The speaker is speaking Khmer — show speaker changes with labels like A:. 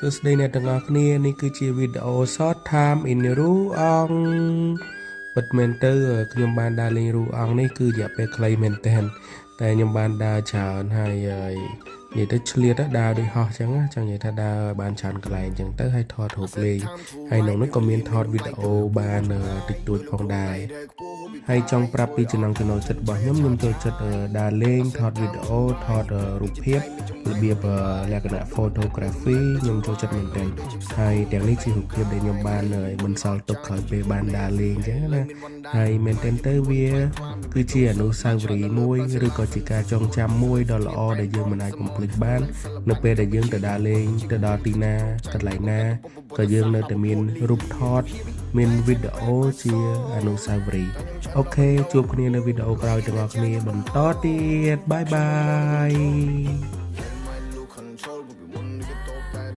A: ួស្តីអ្នកទាំងអស់គ្នានេះគឺជាវីដេអូ Short Time in រូអង្គពិតមែនទៅខ្ញុំបានដើរលេងរូអង្គនេះគឺរយៈពេលខ្លីមែនទែនតែខ្ញុំបានដើរច្រើនហើយហើយនិយាយទៅឆ្លៀតដើរដូចហោះចឹងណាចង់និយាយថាដើរបានច្រើនកន្លែងចឹងទៅហើយថតរូបលេងហើយក្នុងនោះក៏មានថតវីដេអូបានតិចតួចផងដែរហើយចង់ប្រាប់ពីចំណង់ចំណូលចិត្តរបស់ខ្ញុំខ្ញុំចូលចិត្តដើរលេងថតវីដេអូថតរូបភាពរបៀបលក្ខណៈ photography ខ្ញុំចូលចិត្តមែនទែនហើយទាំងនេះជារូបភាពដែលខ្ញុំបានបន្សល់ទុកក្រោយពេលបានដើរលេងអញ្ចឹងណាហើយមែនទែនទៅវាគឺជាអនុស្សាវរីយ៍មួយឬក៏ជាការចងចាំមួយដ៏ល្អដែលយើងមិនអាចបំភ្លេចបាន នៅពេលដែលយើងទៅដើរលេងទៅដល់ទីណាកន្លែងណាក៏យើងនៅតែមានរូបថតមានវីដេអូជាអនុស្សាវរីយ៍OK ជួបគ្នានៅវីដេអូក្រោយទាំងអស់គ្នាបន្តទៀត bye bye.